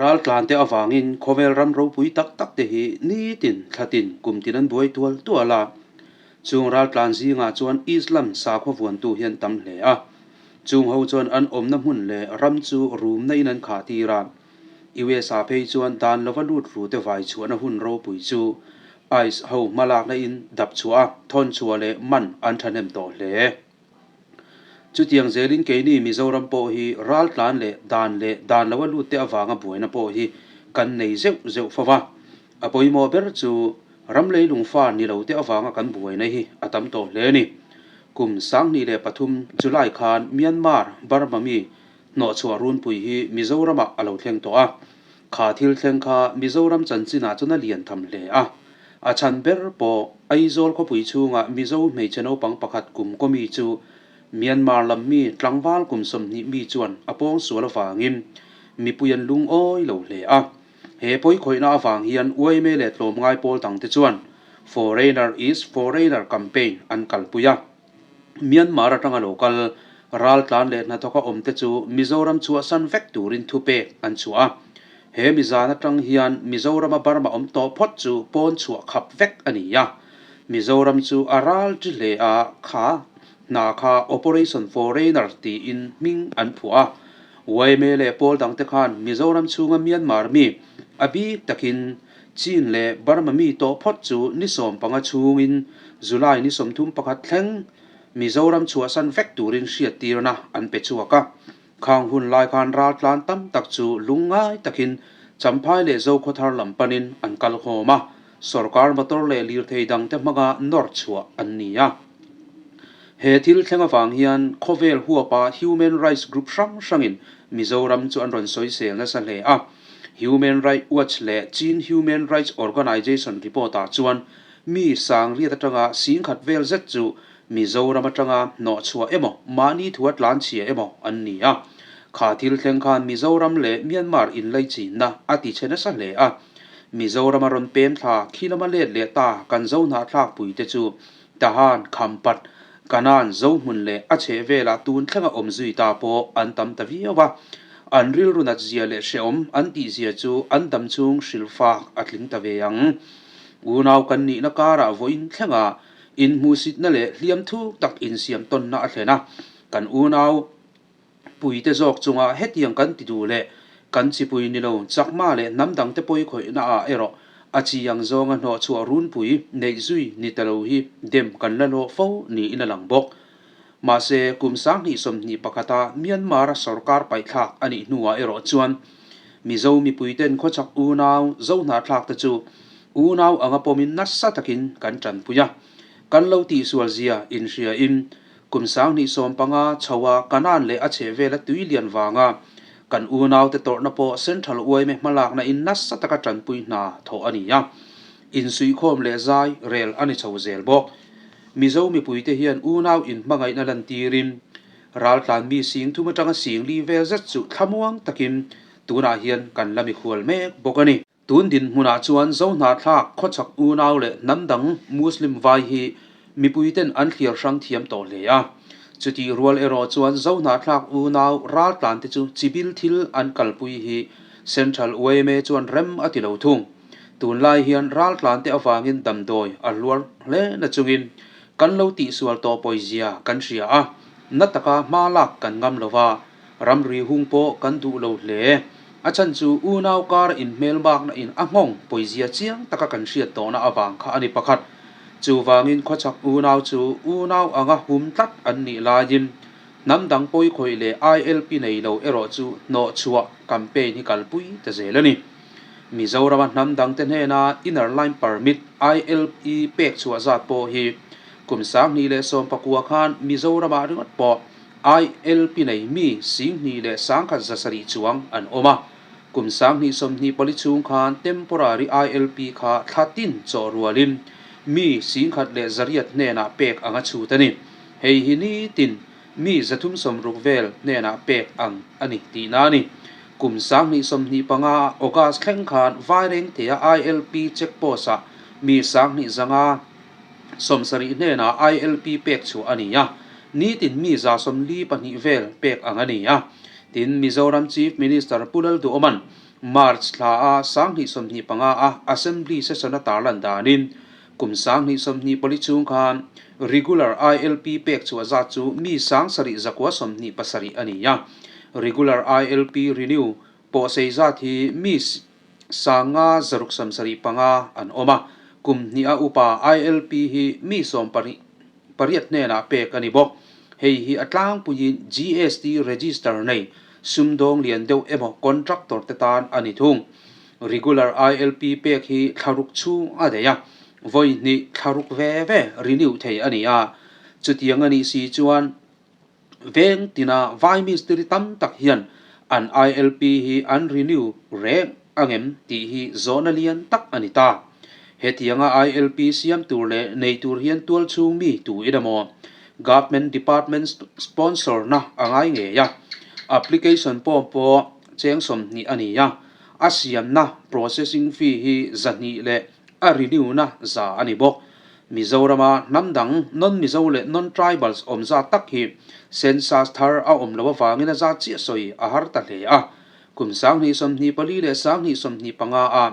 Raltlante avangin khawvel ram ropui tak tak te hi nitin, thlatin, kumtin an buai tual tual a. Chung raltlan zingah chuan Islam sakhua vuantu hi an tam hle a. Chung ho chuan an awmna hmun leh ram chu rumna in an khah tir a. US ah phei chuan dan lova lut ru te vai chhuahna hun ropui chu ice ho hmalakna in dap chhuah a, thawn chhuah leh man an thahnem tawh hle. Chutiang zelin keini Mizoram pawh hi raltlan leh dan leh dan loa lut te avanga buaina pawh hi kan nei zeuh zeuh fo va. A pawimawh ber chu ram leilung fa ni lo te avanga kan buaina hi a tam tawh hle a ni. Kum 2003 July khan Myanmar, Burma mi hnawhchhuah runpui hi Mizoramah a lo thleng tawh a. Kha thil thleng kha Mizoram chanchinah chuan a lian tham hle a. A chhan ber pawh Aizawl khawpui chhungah Mizo hmeichhe naupang pakhat kum kawmi chu Myanmar lam mi tlangval kum 20 mi chuan a pawng sual avangin mipui an lungawi lo hle a. He pawikhawihna avang hian uaime leh tlawmngai pawl dangte chuan Foreigner is Foreigner campaign an kalpui a. Myanmar atanga lo kal raltlan leh hnathawka awmte chu Mizoram chhuahsan vek turin thupek an chhuah a. He mizan atang hian Mizorama Burma awm tawh phawt chu pawn chhuah khap vek a ni a. Mizoram chu a ral chi hle a, kha hna kha Operation Foreigner tiin hming an phuah a. Yma leh pawl dangte khan Mizoram chhunga Myanmar mi a bik takin Chin leh Burma mi tawh phawt chu ni 15 chhungin July ni 31 thleng Mizoram chhuahsan vek turin hriattirna an pe chhuak a. Khang hun lai khan raltlan tam tak chu lungngai takin Champhai leh Zokhawthar lam panin an kal khawm a, sorkar motor leh lirthei dangte hmanga nawr chhuah an ni a. He thil thleng avang hian khawvel huapa human rights group hrang hrangin Mizoram chu an rawn sawisel nasa hle a. Human Rights Watch leh Chin Human Rights Organization report-ah chuan mi 8000 atanga 10,000 vel zet chu Mizoram atanga hnawhchhuah emaw, mahni thua tlanchhia emaw an ni a. Kha thil thleng khan Mizoram leh Myanmar inlaichinna a ti chhe nasa hle a. Mizorama rawn pem thla khi lama let leh ta kan zo hnahthlakpui te chu Tahan, Khampat, Kanan, Zohmun leh a chheh velah tun thlenga awm zui ta pawh an tam ta viau a. An rilru nat zia leh hrehawm an tih zia chu an dam chhung hrilhfak a tling ta ve ang. Unau kan nihna karah vawiin thlenga inhmuhsitna leh hliam thuk tak insiam tawnna a thlen a, kan unau puite zawk chunga hetiang kan ti duh leh kan chipui ni lo chakma leh hnam dangte pawi khawihna ah erawh a chi ang zawnga hnawhchhuah runpui neih zui ni ta lo hi dem kan la hlawh fo niin a lang bawk. Mahse, kum 2021 a Myanmar-a sorkar paihthlak a nih hnuah erawh chuan Mizo mipuiten khawchhak unau zohnahthlak te chu unau anga pawmin nasa takin kan tanpui a, kan lo tihsual zia inhriain Kum 2015 chho a Kanan leh a chhehvela tui lian vanga kan unaute tawrhna pawh Central uaime hmalakna in nasa taka tanpui hna thawh a ni a. Insuihkhawm leh zai rel a ni chho zel bawk. Mizo mipuite hian unau inhmangaihna lantirin raltlan mi 3000 atanga 4000 vel zet chu thlamuang takin tunah hian kan la mikhual mek bawk a ni. Tun dinhmunah chuan Zohnahthlak, khawchhak unau leh hnam dang Muslim vai hi mipuiten an thliar hrang thiam tawh hle a. Chutih rual erawh chuan Zohnahthlak unau raltlante chu chibil thil an kalpui hi Central yma chuan rem a ti lo thung. Tunlai hian raltlante avangin damdawi a hluar hle na chungin kan lo tihsual tawh pawizia kan hria a, na taka hma lak kan ngam lo va, Ramri hung pawh kan duh lo hle. A chhan chu unau kar inhmelmakna in a nghawng pawizia chiang taka kan hriat tawhna avang kha a ni pakhat. Chuvangin khawchhak unau chu unau anga hum tlat an nih laiin hnam dang pawikhawih leh ILP nei lo erawh chu hnawhchhuah campaign hi kalpui ta zel a ni. Mizorama hnam dangte hnena Inner Line Permit, ILP, pek chhuah zat pawh hi kum 2019 khan Mizoramah ringawt pawh ILP nei mi 21,700 chuang an awm a. Kum 2024 chhung khan temporary ILP kha thla tin chawh rualin mi 1,100 hnenah pek anga chhut a ni. Hei hi nitin mi 360 vel hnenah pek ang a ni tihna a ni. Kum 2025 August thleng khan Vairengtea ILP check post-ah mi 2,570 hnenah ILP pek chhuah a ni a, nitin mi 142 vel pek ang a ni a. Tin, Mizoram Chief Minister Pu Lalduhawman March thla a 2025 a Assembly session a tarlan danin kum 2024 chhung khan Regular ILP pek chhuah zat chu mi 7127 a ni a. Regular ILP renew pawhsei zat hi mi 5675 an awm a, kum hnih a upa ILP hi mi sawmpariat hnenah pek a ni bawk. Hei hi a tlangpuiin GST register nei sumdawng lian deuh emaw contractor te tan a ni thung. Regular ILP pek hi thlaruk chhung a daih a, vawi hnih thlaruk ve ve renew thei a ni a. Chutiang a nih si chuan veng tina vai mistiri tam tak hian an ILP hi an renew reng angem tih hi zawhna lian tak a ni ta. Hetianga ILP siam tur leh nei tur hian tualchhung mi tu in emaw Government Department sponsor na a ngai ngei a, application form pawh cheng 20 a ni a, a siamna processing fee hi 200 leh a renew na 100 a ni bawk. Mizorama hnam dang non-Mizo leh non-tribals awm zat tak hi census thar a awm loh avangin a zat chiah sawi a har ta hle a. Kum 2024 leh 2025 a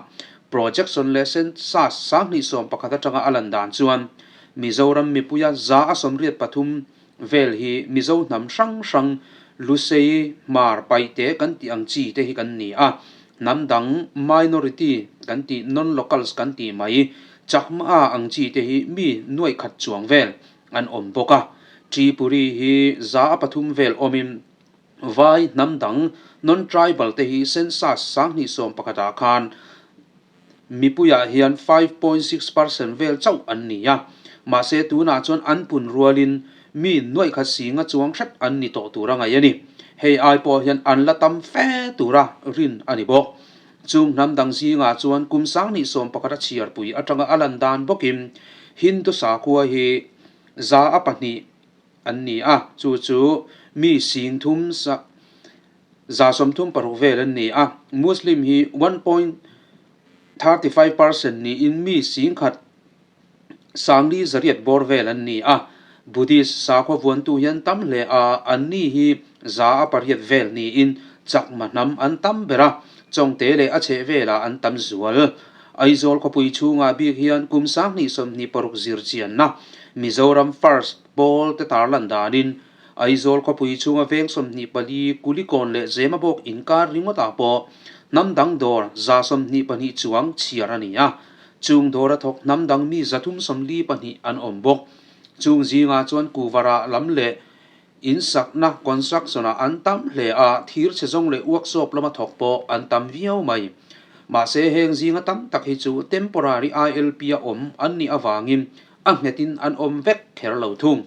projection leh census 2011 atanga a lan dan chuan Mizoram mipuia 83% vel hi Mizo hnam hrang hrang Lusei, Hmar, Paite kan tih ang chi te hi kan ni a. Hnam dang minority kan tih non-locals kan tih mai Chakma ang chi te hi mi nuaih khat chuang vel an awm bawk a. Tripuri hi 3% vel awmin Vai hnam dang non-tribal te hi census 2011 ah khan mipuiah hian 5.6% vel chauh an ni a. Mahse tunah chuan an pun rualin mi nuaih khat singa chuang hret an ni tawh tur a ngaih a ni. Hei ai pawh hian an la tam fe tura rin a ni bawk. Chung hnam dang zingah chuan kum 2011 a chhiarpui atanga a lan dan bawkin Hindu sakhua hi 2% an ni a, chu chu mi 30 136 vel an ni a. Muslim hi 1.35% niin mi 10,000 400 bawr vel an ni a. Buddhist sakhua vuantu hi an tam hle a, anni hi 8% vel niin Chakma hnam an tam ber a, Chawngte leh a chheh velah an tam zual. Aizawl khawpui chhungah bik hian kum 2026 zirchianna Mizoram First Pawl te tarlan danin Aizawl khawpui chhunga veng 24 Kulikawn leh Zemabawk inkar ringawtah pawh hnam dang dawr 122 chuang chhiar a ni a. Chung dawra thawk hnam dang mi 342 an awm bawk. Chung zingah chuan Kuvara lam leh Insakna, construction, ah an tam hle a, thir chhe zawng leh workshop lama thawk pawh an tam viau mai. Mahse heng zinga tam tak hi chu temporary ILP a awm an nih avangin a nghetin an awm vek kher lo thung.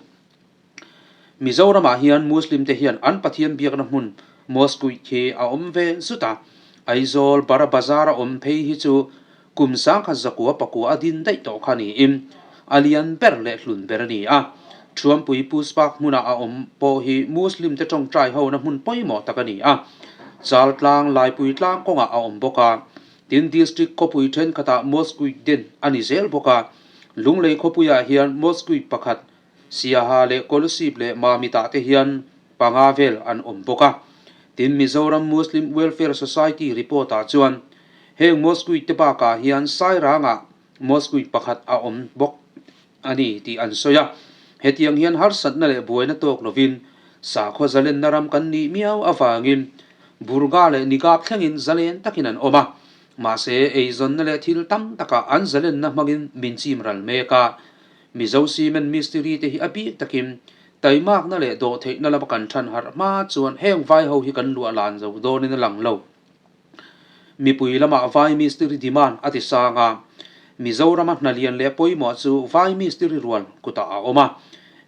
Mizoramah hian Muslim te hian an Pathian biakna hmun mosque khi a awm ve zut a, Aizawl Bara Bazar a awm phei hi chu Kum 1999 a din daih tawh kha niin a lian ber leh hlun ber a ni a. Thuampui Puspak hmuna a awm pawh hi Muslim te tawngtai hona hmun pawimawh tak a ni a. Chaltlang Laipui tlang kawngah a awm bawk a. Tin District khawpui thenkhatah Mosque den a ni zel bawk a. Lunglei khawpuiah hian Mosque pakhat Siaha leh Kolasib leh Mamitah te hian panga vel an awm bawk a. Tin Mizoram Muslim Welfare Society report ah chuan heng mosque te bakah hian Sairangah mosque pakhat a awm bawk a ni tih an sawi a. Hetiang hian harsatna leh buaina tawk lovin sakhaw zalenna ram kan nih miau avangin Burga leh Nigap thlengin zalen takin an awm a. Mahse eizawnna leh thil tam takah an zalenna hmangin min chim ral mek a. Mizo cement mistiri te hi a bik takin taimakna leh dawhtheihna lama kan than harh hma chuan heng vai ho hi kan luah lan zo dawnin a lang lo. Mipui lamah vai mistiri demand a ti sang a, Mizorama hna lian leh pawimawh chu vai mistiri rual kutah a awm a,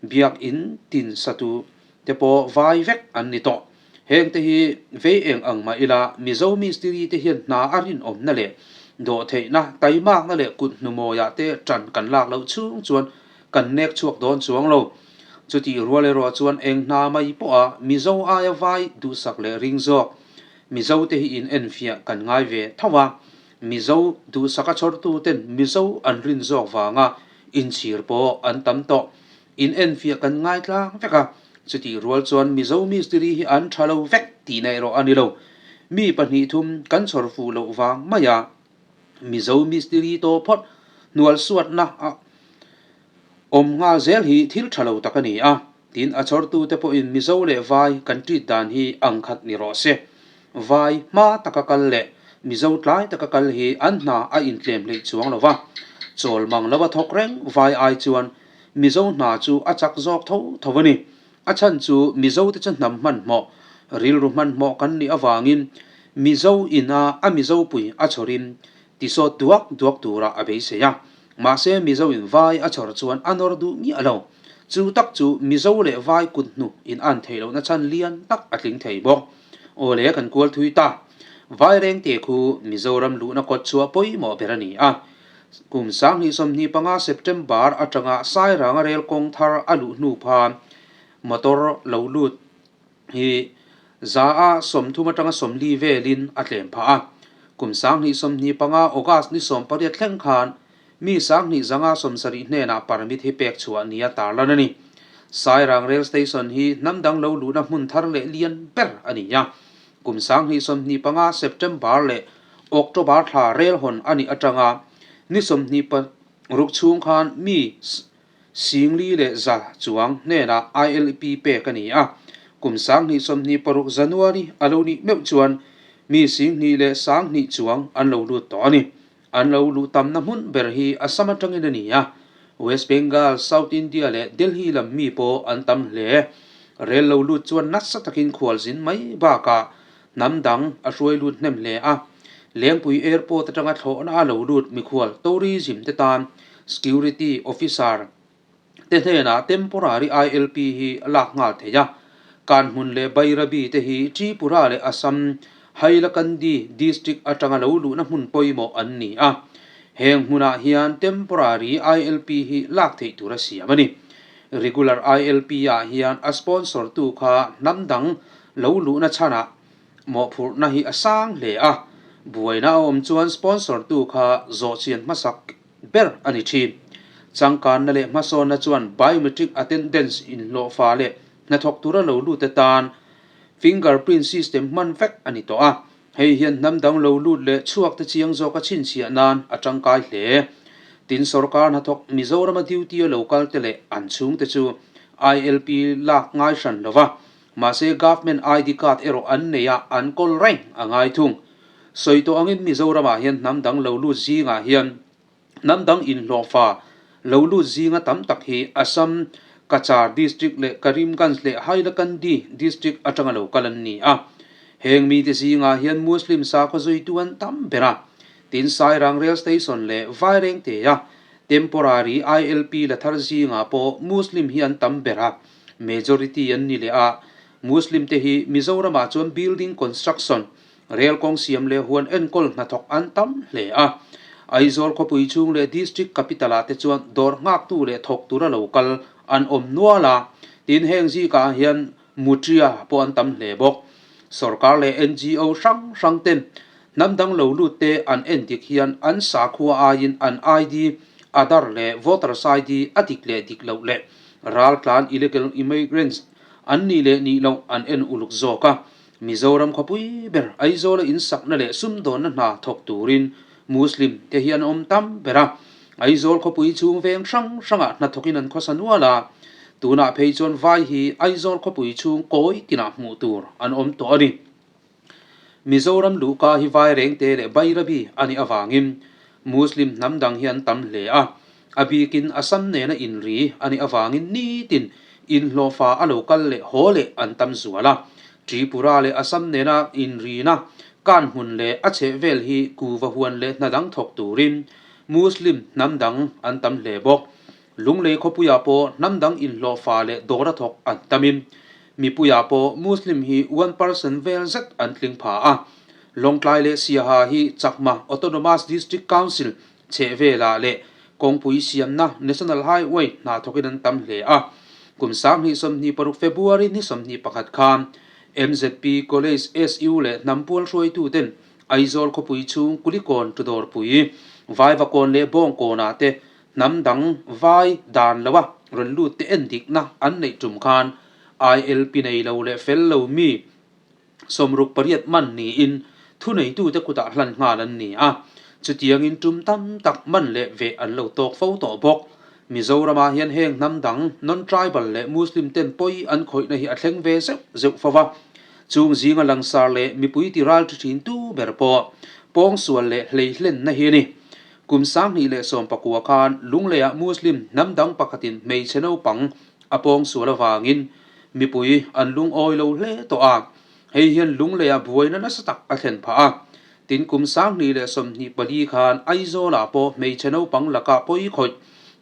biakin tin satu te pawh vai vek an ni tawh. Heng te hi vei eng ang mah ila Mizo mistiri te hian hna a rinawmna leh dawhtheihna, taimakna leh kut hnumawiah te tan kan lak loh chhung chuan kan nek chhuak dawn chuang lo. Chutih rual erawh chuan eng hna mai pawha Mizo aia vai duhsak leh ring zawk Mizo te hi in enfiah kan ngai ve tho a, Mizo duhsaka chhawrtu ten Mizo an rin zawk vanga inchhir pawh an tam tawh. In enfiah kan ngai tlang vek a, chutih rual chuan Mizo mistiri hi an tha lo vek tihna erawh a ni lo. Mi pahnih thum kan chhawr fuh loh vang mai a, Mizo mistiri tawh phawt hnual suatna a awm nghal zel hi thil tha lo tak a ni a, tin a chhawrtute pawhin Mizo leh Vai kan treat dan hi ang khat ni rawh se. Vai hma taka kal leh Mizo tlai taka kal hi an hna a intlem hleih chuang lo va, chawl mang lo a thawk reng Vai ai chuan Mizo hna chu a chak zawk tho tho a ni. A chhan chu Mizo te chu hnam hmanhmawh, rilru hmanhmawh kan nih avangin Mizo ina a Mizo pui a chhawrin tisawt duak duak turah a beisei a. Mahse Mizo in vai a chhawr chuan a nawr duh miah lo. Chu tak chu Mizo leh vai kut hnu in an theih lohna chhan lian tak a tling thei bawk. Aw le kan kual thui ta. Vairengte khu Mizoram luhna kawt chhuah pawimawh ber a ni a. Kum 2025 September atanga Sairanga rel kawng thar a luh hnu phan motor lo lut hi za a 30 atanga 40 velin a tlem phah a. Kum 2025 August ni 18 thleng khan mi 2170 hnenah permit hi pek chhuah nia tarlan a ni. Sairang Rail Station hi hnam dang lo luhna hmun thar leh lian ber a ni a. Kum 2025 September leh October thla rel hawn a nih atanga ni 26 chhung khan mi 4,100 chuang hnenah ILP pek a ni a. Kum 2026 January a lo nih meuh chuan mi 2,200 chuang an lo lut tawh a ni. An lo luh tamna hmun ber hi Assam atangin a ni a, West Bengal, South India leh Delhi lam mi pawh an tam hle. Rel lo lut chuan nasa takin khualzin mai bakah hnam dang a hruai lut hnem hle a. Lengpui Airport atanga thlawhna a lo lut mikhual tourism te tan Security Officer te hnenah temporary ILP hi a lak nghal thei a. Kanhmun leh Bairabi te hi Tripura leh Assam Hailakandi district atanga lo luhna hmun pawimawh an ni a. Heng hmunah hian temporary ILP hi lak theih tur a siam a ni. Regular ILP ah hian a sponsor tu kha hnam dang lo luhna chhanah mawhphurhna hi a sang hle a. Buaina a awm chuan sponsor tu kha zawhchian hmasak ber a ni thin. Changkanna leh hmasawnna chuan biometric attendance inhlawhfa leh hnathawk tura lo lut te tan fingerprint system hman vek a ni tawh a. Hei hian hnam dang lo lut leh chhuak te chiang zawka chhinchhiah nan a tangkai hle. Tin sorkar hnathawk Mizorama duty a lo kal te leh an chhungte chu ILP lak ngai hran lo va, mahse government ID card erawh an nei a, an kawl reng a ngai thung. Sawi tawh angin Mizoramah hian hnam dang lo lut zingah hian hnam dang inhlawhfa lo lut zinga tam tak hi Assam, Cachar District leh Karimganj leh Hailakandi District atanga lo kal an ni a. Heng mite zingah hian Muslim sakhaw zuitu an tam ber a. Tin Sairang Rail Station leh Vairengtea Temporary ILP la thar zingah pawh Muslim hi an tam ber a, majority an ni leh a. Muslim te hi Mizoramah chuan building construction Rel kawng siam leh huan enkawl hnathawk an tam hle a. Aizawl khawpui chhung leh District Capital ah te chuan dawr nghaktu leh thawk tura lo kal an awm nual a, tin heng zikah hian Mutria pawh an tam hle bawk. Sorkar leh NGO hrang hrang ten hnam dang lo lut te an en dik hian an sakhua aiin an ID, Aadhaar leh Voters ID a dik leh dik loh leh raltlan illegal immigrants an nih leh nih loh an en uluk zawk a. Mizoram khawpui ber Aizawla insakna leh sumdawnna hna thawk turin Muslim te hi an awm tam ber a. Aizawl khawpui chhung veng hrang hrangah hnathawkin an khawsa nual a. Tunah phei chuan vai hi Aizawl khawpui chhung kawi tinah hmuh tur an awm tawh a ni. Mizoram luhka hi Vairengte leh Bairabi a nih avangin Muslim hnam dang hi an tam hle a. A bikin Assam nena inri a nih avangin nitin inhlawhfa a lo kal leh haw leh an tam zual a. Tripura leh Assam nena inrina kan hmun leh a chhehvel hi kuva huan leh hna dang thawk turin Muslim hnam dang an tam hle bawk. Lunglei khawpuiah pawh hnam dang inhlawhfa leh dawra thawk an tamin mipuiah pawh Muslim hi 1% vel zet an tling pha a. Lawngtlai leh Siaha hi Chakma Autonomous District Council Chhehvelah leh kawngpui siamna National Highway hna thawkin an tam hle a. Kum 2026 February ni 21 khan MZP College SU leh hnampual hruaituten Aizawl khawpui chhung Kulikawn Tudawrpui, Vaivakawn leh Bawngkawnah te hnam dang vai dan loa rawn lut te endikna an neih tum khan ILP nei lo leh fel lo mi. 68 man niin thuneitute kutah hlan nghal an ni a, chutiangin tum tam tak man leh veh an lo tawk fo tawh bawk. Mizoramah hian heng hnam dang, non-tribal leh Muslim ten pawi an khawihna hi a thleng ve zeuh zeuh fo va. Chung zinga langsar leh mipui ti ral thi thin tu ber pawh pawngsual leh hleihlenna hi a ni. Kum 2019 khan Lungleiah Muslim hnam dang pakhatin hmeichhe naupang a pawngsual avangin mipui an lungawi lo hle tawh a, hei hian Lungleiah buaina nasa tak a thlen phah a. Tin kum 2024 khan Aizawlah pawh hmeichhe naupang lakah pawi khawih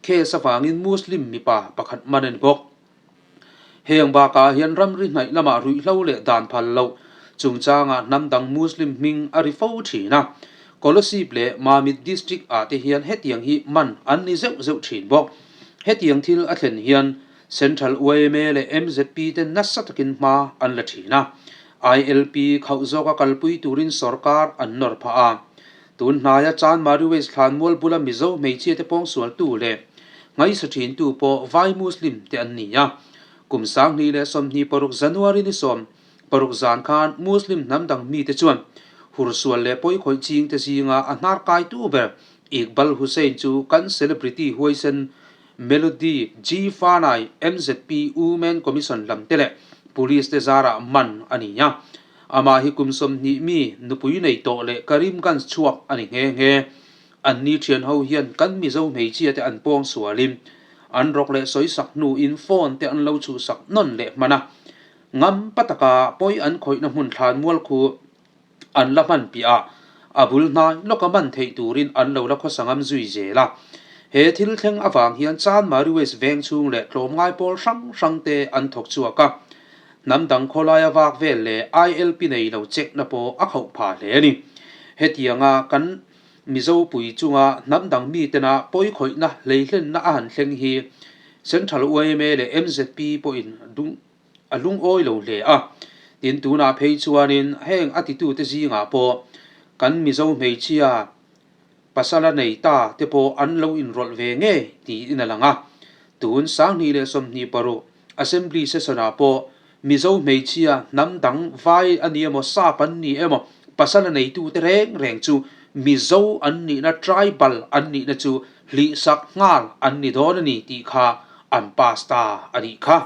case avangin Muslim mipa pakhat man a ni bawk. Heng bakah hian ramri hnaih lamah ruihhlo leh dan phal loh chungchangah hnam dang Muslim hming a ri fo thin a. Kolasib leh Mamit District ah te hian hetiang hi man an ni zeuh zeuh thin bawk. Hetiang thil a thlen hian Central yma leh mzp te nasa takin hma an la thin a. ILP khauh zawka kalpui turin sorkar an nawr phah a. Tun hnaia Chanmari West thlanmual bula Mizo hmeichhia te pawngsualtu leh ngaihsa thintu pawh Vai Muslim te an ni a. Kum 2026 January ni 16 zan khan Muslim hnam dang mite chuan hursual leh pawikhawih ching te zinga a hnar kaitu ber Iqbal Hussain chu kan celebrity huaisen Melody G Fanai MZP Women Commission lam te leh Police te zarah man a ni a. Amah hi kum 20 mi nupui nei tawh leh Karimganj chhuak a ni nghe nghe. An ni thian ho hian kan Mizo hmeichhia te an pawng sualin an rawk leh sawi sak hnuin phone te an lo chhuhsak nawn leh hman a. Ngam pataka pawi an khawihna hmun thlan mual khu an la hman piah a, a bul hnai lawka man theih turin an lo la khawsa ngam zui zel a. He thil thleng avang hian Chanmari West veng chhung leh tlawmngai pawl hrang hrang te an thawk chhuak a. Hnam dang khawlaia vak vel leh ILP nei lo chekna pawh a khauh phah hle a ni. Hetianga kan Mizo pui chunga hnam dang mitena pawikhawihna hleihlenna a han thleng hi Central yma leh mzp pawhin a lungawi lo hle a. Tin, tunah phei chuanin heng a titute zingah pawh kan Mizo hmeichhia pasala nei ta te pawh an lo inrawlh ve ngei tiin a lang a. Tun 2026 Assembly session-ah pawh Mizo hmeichhia hnam dang vai a ni emaw sap an ni emaw pasala neitute reng reng chu Mizo an nihna tribal an nihna chu hlihsak nghal an ni dawn a ni tih kha an pass ta a nih kha.